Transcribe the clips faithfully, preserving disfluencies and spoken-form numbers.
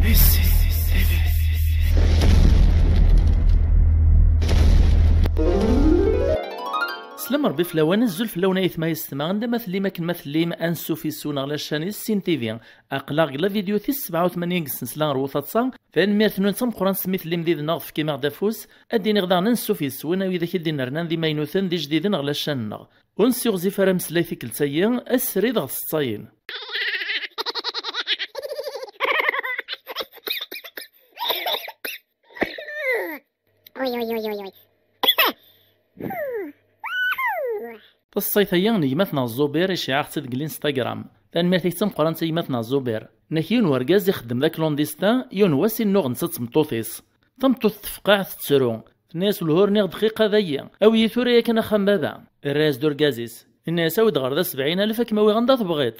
Slam Rebbi fell-awen, azul fell-awen ayetma yessetma, anda ma tellim akken ma tellim, ansuf yes-wen ɣer la chaîne Issin T V. Aql-aɣ deg la vidéo tis sebɛa u tmanyin deg ssensla ɣer Wutaṭsa. Tanemmirt-nwen d tameqqrant s mi tellim did-neɣ, tefkim-aɣ-d afus. Ad d-iniɣ daɣen ansuf yes-wen a widak i d-inernan d imaynuten d ijdiden ɣer la chaîne-nneɣ. Ur nessiɣzif ara ameslay tikkelt-agi, ass srid ɣef tseṭṭayin. Uy, uy, uy, uy, uy. Taṣṣayt-agi n gma-tneɣ Zubair iceyyeɛ-aɣ-tt-id deg l'Instagram. Tanemmirt-ik d tameqqrant a gma-tneɣ Zubair. Nek yiwen wergaz ixeddem d aklandistin, yiwen wass innuɣ netta d tmeṭṭut-is. Tameṭṭut tefqeɛ tettru. Tenna-yas: "Lhur niɣ dqiqa dayi, awi-yi tura yakan axxam baba." Irra-yas-d urgaz-is. Inna-yas: "Awi-d ɣer da sebɛin alef ad kem-awiɣ anda tebɣiḍ."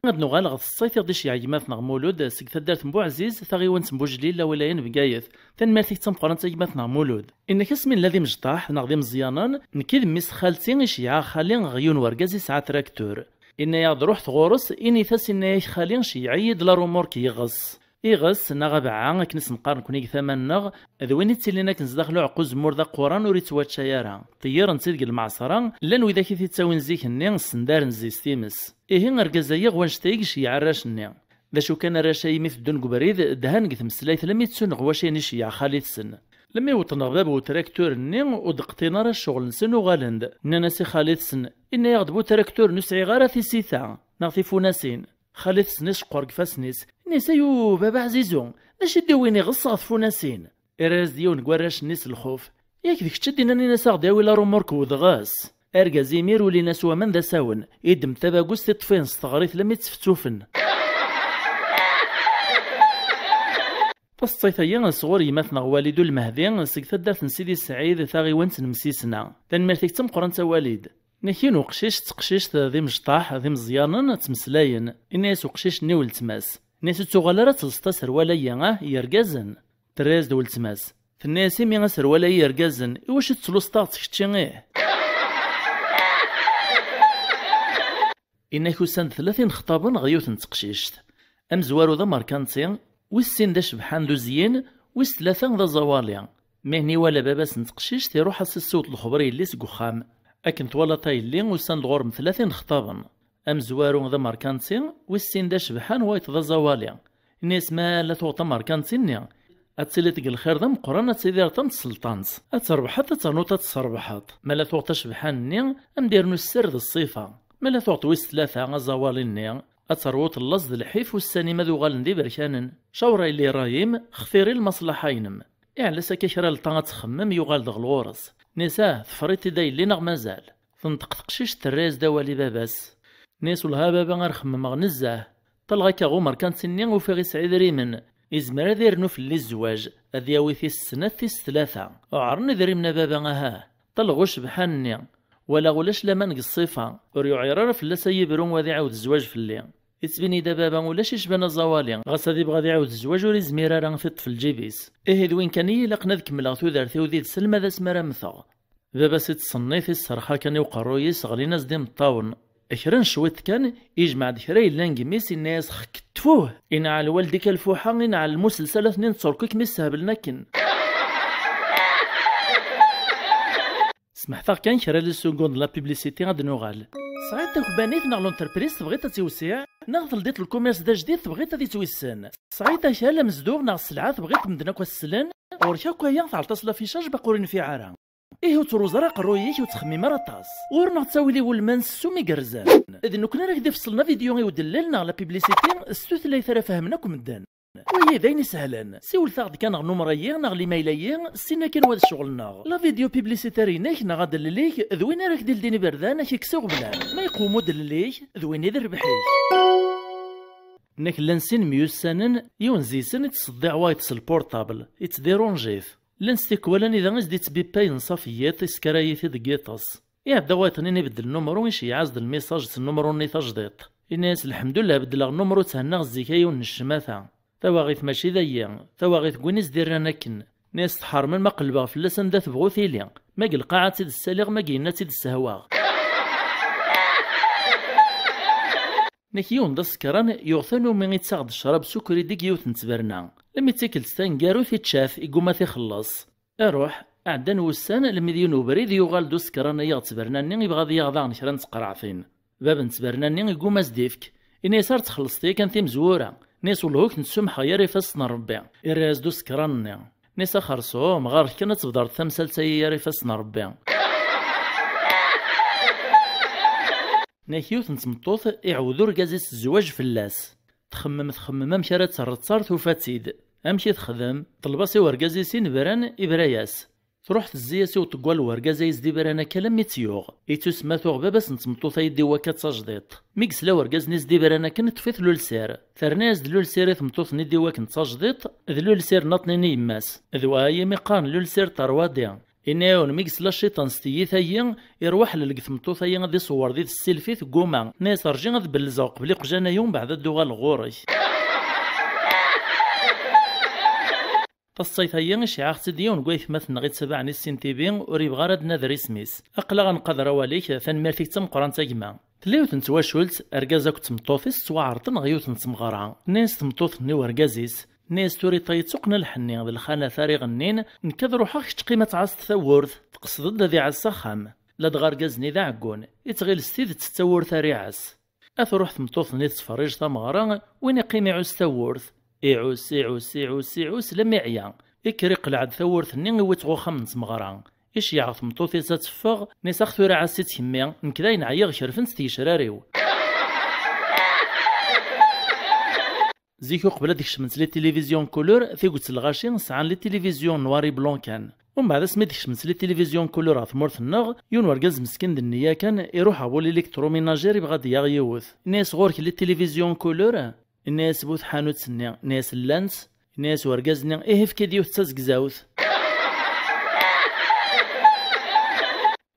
Ad nuɣal ɣer tseṭṭayt i ɣ-d-iceyyeɛ gma-tneɣ Mulud seg taddart n Buɛziz, taɣiwant n Bujlil, lawilaya n Bgayet. Tanemmirt-ik d tameqqrant a gma-tneɣ Mulud. Inna-k: "Asmi nella d imecṭaḥ neɣ d imeẓyanen, nekk d mmi-s xalti iceyyeɛ-aɣ xali ɣer yiwen wergaz isɛa traktur. Inna-yaɣ-d: 'Ruḥet ɣur-s, init-as inna-yak xali ceyyeɛ-iyi-d la remorque yiɣes.'" Iɣes neɣ abeɛɛa akken i s-neqqar nekni deg tama-nneɣ, d win ittilin akken zdaxel uɛeqqa uzemmur d aquran ur ittwačča ara. Ṭeyyiren-tt-id deg lmeɛṣera, llan widak i t-ittawin zik-nni, ssendaren zzi-s times. Ihi argaz-agi ɣer wannect-a i iceyyeɛ arrac-nni. D acu kan, arrac-a imi teddun deg ubrid, dhan deg tmeslayt lammi ttuneɣ wac ayen iceyyeɛ xali-tsen. Lammi wwḍen ɣer bab utraktur-nni, ur d-qṭin ara ccɣel-nsen, uɣalen-d. Nnan-as i xali-tsen: "Inna-yaɣ-d bu traktur ur sɛiɣ ara tisita neɣ tifunasin." Xali-tsen iceqqer deg ifassen-is. Inna-yas: "Ayu, baba ɛzizu, d acu i d-iwin iɣes ɣer tfunasin?" Irra-yas-d yiwen deg warrac-nni s lxuf: "Yak d kečč i d-innan inna-s aɣ-d-yawi la remorque wedɣes?" Argaz imir ulin-as waman d asawen, iddem tabagust iṭṭef-iten s teɣrit lammi ttfettufen. Taseṭṭayt-agi sɣur gma-tneɣ Walid Ulmehdi seg taddart n Sidi Sɛid, taɣiwant n Msisna. Tanemmirt-ik d tameqqrant a Walid. Nna-k yiwen uqcic d teqcict d imecṭaḥ d imeẓyanen ttmeslayen. Inna-yas uqcic-nni i weltma-s. Inna-yas: "Ur ttuɣal ara ad telseḍ aserwal-agi, ah, i yergazen." Terra-yas-d weltma-s. Tenna-yas: "Imi aserwal-a i yergazen, iwacu tettluseḍ-aɣ-tt kečči, ih?" Inna-k usan-d tlatin xeṭṭaben ɣer yiwet n teqcict. Amezwaru d amerkanti, wis sin d acebḥan d uzyin, wis tlata d aẓawali. Mi ten-iwala baba-s n teqcict, iruḥ ad s-issiweḍ lexber i yelli-s deg uxxam. Akken twalaḍ a yelli, usan-d ɣur-m tlatin xeṭṭaben. Amezwaru d amerkanti, wis sin d acebḥan, wayeḍ d aẓawali. Inna-yas: "Ma la tuɣeḍ amerkanti-nni, ad tiliḍ deg lxir d ameqqran, ad tidireḍ am tselṭant. Ad trebḥeḍ, ad ternuḍ ad tesrebḥeḍ. Ma la tuɣeḍ acebḥan-nni, ad m-d-irnu sser d ṣṣifa. Ma la tuɣeḍ wis tlata, aẓawali-nni, ad terwuḍ laẓ d lḥif, ussan-im ad uɣalen d iberkanen. Cawṛ a yelli ṛṛay-im, xtir i lmaṣlaḥa-inem." Iɛellas akka kra n lṭa ad txemmem, yuɣal-d ɣer ɣur-s. Inna-yas: "Ah, tefriḍ-t-id a yelli neɣ mazal?" Tenṭeq teqcict terra-yas-d awal i baba-s. Inna-yas: "Wellah a baba, ar xemmemeɣ nezzeh. Ṭṭaleɣ akka ɣer umerkanti-nni, ufiɣ isɛa idrimen. Izmer ad irnu fell-i zzwaǧ, ad yawi tis snat, tis tlata. Uɛren idrimen a baba, aha. Ṭṭaleɣ ɣer ucebḥan-nni. Walaɣ ulac laman deg ṣṣifa. Ur yuɛir ara fell-as a yibru ad iɛawed zzwaǧ fell-i. Ittbin-iyi-d a baba ulac icban aẓawali, ɣas ad ibɣu ad iɛawed zzwaǧ ur izmir ara ad t-iṭṭef lǧib-is. Ihi d win kan i yi-ilaqen ad kemmleɣ tudert-iw did-s alma d asmi ara mmteɣ." Baba-s ittṣennif, isserxa kan i uqerruy-is, ɣlin-as-d imeṭṭawen. Kra n cwiṭ kan, ijmeɛ-d kra yellan deg imi-s, inna-yas: "Xketfuh! Inɛel waldik a lfuḥa, inɛel lmuselsalat-nni n Tterk i kem-issehblen akken." Smeḥt-aɣ kan kra n isugun d la publicité, ad nuɣal. Tesɛiḍ takbanit neɣ l'entreprise tebɣiḍ ad tt-iwsiɛ? Neɣ teldiḍ lkumirs d ajdid tebɣiḍ ad ittwissen? Tesɛiḍ akal, amezduɣ neɣ sselɛa tebɣiḍ medden akk ad s-slen? Ɣur-k akk aya, tɛelṭaṣ l'affichage baqi ur infiɛ ara. Ihi ur ttruẓ ara aqerruy-ik, ur ttxemmim ara aṭas. Ɣur-neɣ ttawil iwulmen s ssum igerrzen. D nekkni ara k-d-ifeṣlen avidyu i udellel neɣ la publicité s tutlayt ara fehmen akk medden. Wagi d ayen isehlen. Siwlet-aɣ-d kan ɣer numru-agi neɣ limayl-agi, sin akin wa d ccɣel-nneɣ. La vidéo publicitaire-inek neɣ adellel-ik d win ara k-d-ildin iberdan, ad k-ikkes iɣeblan. Ma yeqwem udellel-ik, d win i d rrbeḥ-ik. Nek llan sin myussanen, yiwen zi-sen ittṣeddiɛ wayeḍ s lpurṭabl, ittdiṛunj-it. Llan s tikwal anida i s-d-ittbippa ayen ṣaf n yiḍ, iskara-yi-t-id deg yiṭes. Iɛedda wayeḍ-nni ibeddel numru, iceyyeɛ-as-d lmisaj s numru-nni tajdiṭ. Inna-yas: "Lḥemdullah, beddleɣ numru, thennaɣ zik a yiwen n ccmata. Tawaɣit mačči d ayi, tawaɣit deg win i s-d-irran akken." Inna-yas: "Tḥermem ma qelbeɣ fell-as anda tebɣu tili. Ma deg lqaɛa ad tt-id-ssaliɣ, ma deg yigenni ad tt-id-ssehwaɣ." Nek yiwen d asekran yuɣ tanumi ittaɣ-d ccrab s ukridi deg yiwet n ttberna. Lmi d tikkelt taneggarut ičča-t, iguma t-ixelleṣ. Iruḥ, ɛeddan wussan, lmi d yiwen ubrid yuɣal-d usekran-agi ɣer ttberna-nni, ibɣa ad yaɣ daɣen kra n tqerɛtin. Bab n ttberna-nni iguma ad s-d-ifk. Ini-as ar txellṣeḍ yakan timezwura. Ini-as wellah ur k-nessumḥeɣ yar ifassen n Rebbi. Irra-as-d usekran-nni. Ini-as a xerṣum, ɣer-k kan ad tebdreḍ tamsalt-agi yar ifassen n Rebbi. Nek yiwet n tmeṭṭut iɛawed urgaz-is zzwaǧ fell-as. Txemmem txemmem amek ara tt-terreḍ, tufa-tt-id. Amek i texdem? Ṭleb-as i urgaz-is inebran, ibra-yas. Truḥ tezzi-as i uṭeggal n urgaz-a i s-d-ibran akka alammi tt-yuɣ. Ittusemma tuɣ baba-s n tmeṭṭut-a i d-iwakka d tajdiṭ. Mi yesla urgaz-nni s-d-ibran akken, iṭṭef-it lulsir. Terna-as-d lulsir i tmeṭṭut-nni i d-iwakken d tajdiṭ, d lulsir nniḍen-nni i yemma-s. D wa imi qqaren lulsir tarwadi. Ini-awen, mi yesla cciṭan s tiyita-yi, irwa ḥlel deg tmeṭṭut-ayi ad iṣewwer di tessilfit, tegguma. Tenna-yas rǧi ad bellzeɣ qbel iqjan-ayi, umbeɛd ad d-uɣaleɣ ɣur-k. Taṣṣayt-ayi iceyyeɛ-aɣ-tt-id yiwen n waytmaten-nneɣ ittabaɛen i Ssin T V, ur yebɣi ara ad nader isem-is. Aql-aɣ ad nqader awal-ik, tanemmirt-ik d tameqqrant a gma. Tella yiwet n twacult, argaz akked tmeṭṭut-is ttwaɛerḍen ɣer yiwet n tmeɣra. Tenna-yas tmeṭṭut-nni i urgaz-is, tenna-yas tura iṭay ittuqqen lḥenni d lxanat ara iɣennin, nekk ad ruḥeɣ kečč qqim ad tɛasseḍ tawwurt, teqsed-d ad iɛass axxam. Ladɣa argaz-nni d aɛeggun, ittɣil s tidet d tawwurt ara iɛass. Ad truḥ tmeṭṭut-nni tettferrij tameɣra, win iqqim iɛuss tawwurt. Iɛuss, iɛuss, iɛuss, iɛuss, lammi iɛya. Ikker iqleɛ-d tawwurt-nni iwwi-tt ɣer uxxam n tmeɣra. Iceyyeɛ tmeṭṭut-is ad teffeɣ, tenna-yas ax tura ɛass-itt kemmi, nekk dayen ɛyiɣ, kerfent tgecrar-iw. Zik uqbel ad kecment les télévisions couleur, tiget n lɣaci sɛan les télévisions noir et blanc kan. Umbeɛd asmi d-kecment les télévisions couleur ɣer tmurt-nneɣ, yiwen urgaz meskin d nniya kan, iruḥ ɣer l'électroménager ibɣa ad d-yaɣ yiwet. Yenna-yas ɣur-k les télévisions couleur? Yenna-yas bu tḥanut-nni, yenna-yas llant. Yenna-yas urgaz-nni ih, efk-iyi-d yiwet d tazegzawt.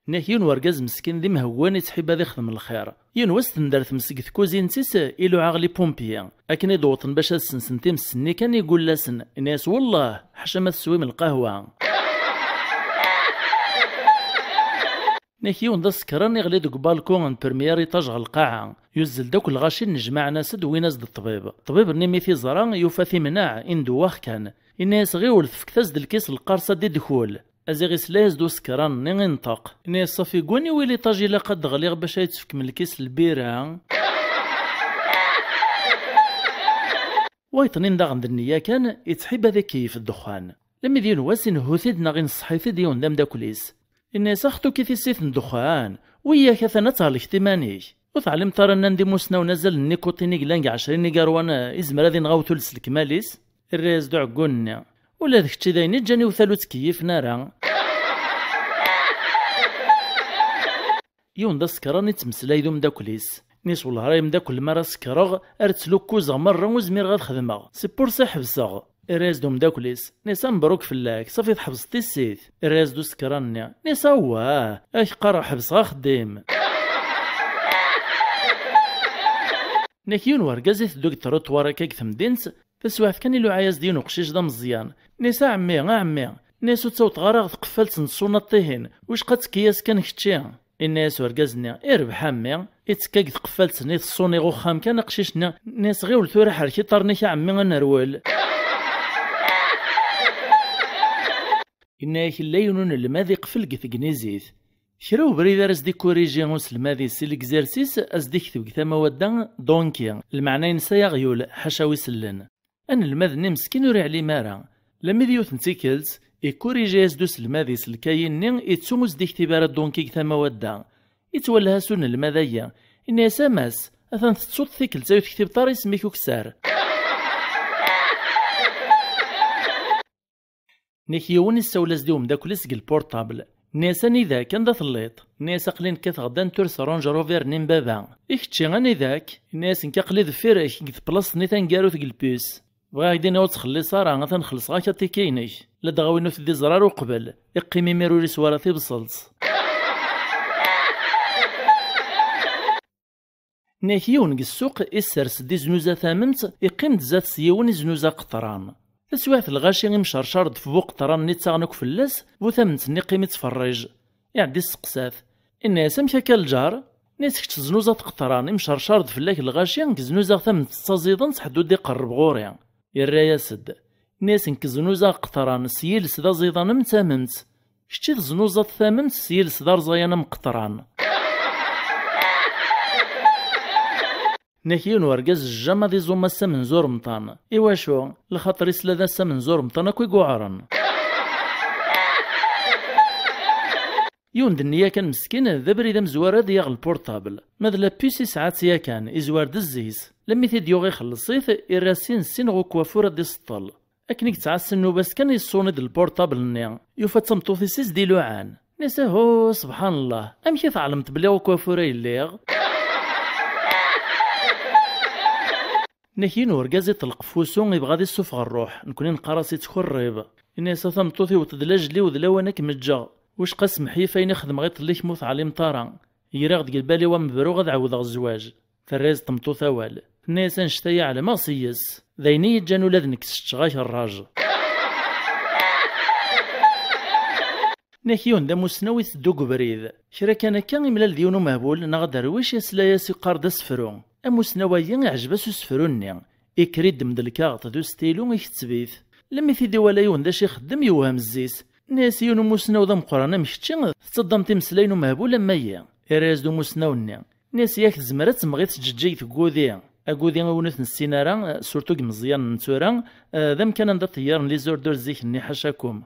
Nek yiwen urgaz meskin d imehwwan ittḥibba ad ixdem lxir. Yiwen wass tender tmes deg tkuzint-is, iluɛa ɣer les pompiers. Akken i d-wwḍen bac ad ssensen times-nni kan, igull-asen. Yenna-yas wellah, ḥaca ma teswim lqahwa. Nek yiwen d asekran iɣli deg balcon n premier étage ɣer lqaɛa. Yuzzel-d akk lɣaci nnejmaɛen-as-d, wwin-as-d ṭṭbib. Ṭṭbib-nni mi t-iẓra, yufa-t imneɛ, indewwex kan. Yenna-yas ɣiwel, tefked-as-d lkis n lqerṣ ad d-idkul. Aziɣ isla-yas-d usekran-nni inṭeq. Yenna-yas ṣafi, guni wi liṭaj ilaq ad d-ɣliɣ bac ad yi-tefkem lkis n lbira. Wayeḍnin daɣen d nniya kan, ittḥib ad ikeyyef ddexxan. Lemmi d yiwen wass inehhu-t-id neɣ ineṣṣeḥ-it-id yiwen d ameddakel-is. Yenna-yas ax tuki tissit n ddexxan, wiyyak atan ad thelkeḍ iman-ik. Ur teɛlimeḍ ara nnan-d imusnawen azal n nikutin i yellan deg ɛecrin igarwan, eh, izmer ad ineɣ awtul s lekmal-is? Irra-yas-d uɛeggun-nni. Ula d kečči d ayen i ǧǧan iwtal ur ttkeyyifen ara. Yiwen d asekran ittmeslay d umeddakel-is. Nis wellah ay ameddakel, mi ara sekreɣ, ar ttlukkuzeɣ merra, ur zmireɣ ad xedmeɣ. C'est pour ça ḥebseɣ. Irra-yas-d umeddakel-is. Nis a mebruk fell-ak, ṣafi tḥebseḍ tissit. Irra-yas-d usekran-nni. Nis awah, ak qqareɣ ḥebseɣ axeddim. Nek yiwen wergaz iteddu deg trottoir akka deg temdint, taswiɛt kan iluɛa-yas-d yiwen uqcic d ameẓyan. Nis a ɛemmi, a ɛemmi. Nis ur ttawṭeɣ ara ɣer tqeffalt n tṣunaṭ-ihin, wicqa ttekki-yas kan kečči. Inna-yas urgaz-nni, irbeḥ a mmi. Ittekka deg tqeffalt-nni, teṣṣuni ɣer uxxam kan aqcic-nni. Inna-yas ɣiwel tura ḥerrek iḍarren-ik a ɛemmi ad nerwel. Inna-yak illa yiwen unelmad iqfel deg tegnizit. Kra ubrid ara s-d-ikuriji uselmad-is si legzersis, a s-d-ikteb deg tama wadda Donkey, lmeɛna-ines ay aɣyul, ḥaca wi sellen. Anelmad-nni meskin ur iɛlim ara. Lammi d yiwet n tikkelt, ikuriji-as-d uselmad-is lkayi-nni, ittu ur s-d-iktib ara Donkey deg tama wadda. Ittwelleh-as unelmad-agi, inna-yas a mass, atan tettuḍ tikkelt-a ur tektibeḍ ara isem-ik ukessar. Nek yiwen issawel-as-d i umeddakel-is deg lpurṭabl. Inna-yas anida-k, anda telliḍ? Inna-yas aql-i nekkateɣ-d ad nettur s Range Rover-nni n baba. I kečči anida-k? Inna-yas nekk aql-i deffir-k deg tplaṣt-nni taneggarut deg lpus. Bɣiɣ ak-d-iniɣ ur ttxelliṣ ara, atan xellṣeɣ-ak atiki-inek. Ladɣa win ur t-id-iẓra ara uqbel, iqqim imir ur iswi ara tibṣelt. Nek yiwen deg ssuq issers-d iznuza tamemt, iqqim-d zdat-s yiwen iznuza qeṭran. Taswiɛt lɣaci imcercar-d f bu qeṭran-nni ttaɣen akk fell-as, bu tamemt-nni iqqim ittferrij. Iɛeddi isteqsa-t. Inna-yas amek akka lǧar? Nni-as: "Kečč teznuzaḍ qeṭran, imcercar-d fell-ak lɣaci, nekk znuzaɣ tamemt d taẓiḍant, ḥedd ur d-iqerreb ɣur-i." Irra-yas-d. Nni-as: "Nekk znuzaɣ qeṭran s yiles d aẓiḍan am tamemt. Kečč i teznuzaḍ tamemt s yiles d arẓayan am qeṭran." Nni-ak yiwen urgaz jjama ad iẓum ass amenzu remṭan. Iwacu? Lxaṭer isla d ass amenzu remṭan akk i yuɛren. Yiwen d nniya kan meskin, d abrid amezwaru ad yaɣ lpurṭabl. Ma d la puce isɛa-tt yakan, izwar-d zzi-s. Lemmi t-id-yuɣ ixelleṣ-it, irra sin sin ɣer ukwafur ad d-iseṭṭel. Akken i yettɛassa nnuba-s kan, yeṣṣuni-d lpurṭabl-nni. Yufa d tameṭṭut-is i s-d-iluɛan. Nni-as: "Ahu, subḥan Llah, amek i tɛelmeḍ belli ɣer ukwafur ay lliɣ?" Nni-ak yiwen urgaz iṭelq f wusu, ibɣa ad issufeɣ rruḥ, nekni neqqar-as ittkurrib. Ini-as: "A tameṭṭut, iwweḍ-d lajel-iw d lawan ad kem-ǧǧeɣ. Wicqa smeḥ-iyi ɣef wayen i xedmeɣ i ṭṭellik ma ur teɛlimeḍ ara. Greɣ deg lbal-iw ad am-bruɣ ad ɛawdeɣ zzwaǧ." Terra-yas tmeṭṭut awal. Tenna-yas: "Annect-a i ɛelmeɣ s-yes. D ayen i yi-ǧǧan ula d nekk seččeɣ-ak rraj." Nni-ak yiwen d amussnaw iteddu deg ubrid. Kra kan akka, imlal d yiwen umehbul neɣ aderwic, yesla-yas iqqar-d asefru. Amussnaw-agi iɛjeb-as usefru-nni. Ikker iddem-d lkaɣeṭ d ustilu, iketteb-it. Lemmi t-id-iwala yiwen d acu ixeddem, yewhem zzi-s. Nni-as: "Yiwen umusnaw d ameqqran am kečči, tettaḍḍamt imeslayen umehbul am ayi?" Irra-yas-d umusnaw-nni. Nni-as: "Yak tezmer ad temɣi tjeǧǧigt deg wudi. Agudi i win ur t-nessin ara, surtout deg imeẓyanen n tura, eh, d amkan anda ṭeyyaren les ordures zik-nni, ḥacakum."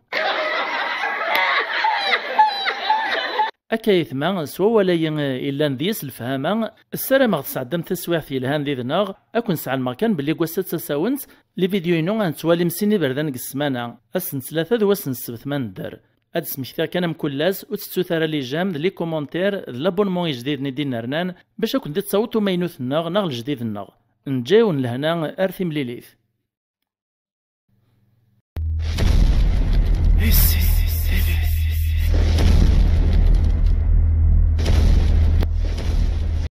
Akka ayetma, s wawal-agi, eh, illan deg-s lefhama, ssarameɣ tesɛeddam taswiɛt yelhan did-neɣ, ad ken-sɛelmeɣ kan belli deg wass-a d tasawent, les vidéos-inu ad nettwali sin iberdan deg ssmana, ass n ttlata d wass n ssebt ma nedder. Ad d-smektiɣ kan amkul ass, ur tettut ara les j'aime d les commentaires d l'abonnement ijdiden i d-innernan bac ad ken-d-ittaweḍ umaynut-nneɣ neɣ lejdid-nneɣ. Neǧǧa-yawen lehna, ar timlilit. Et si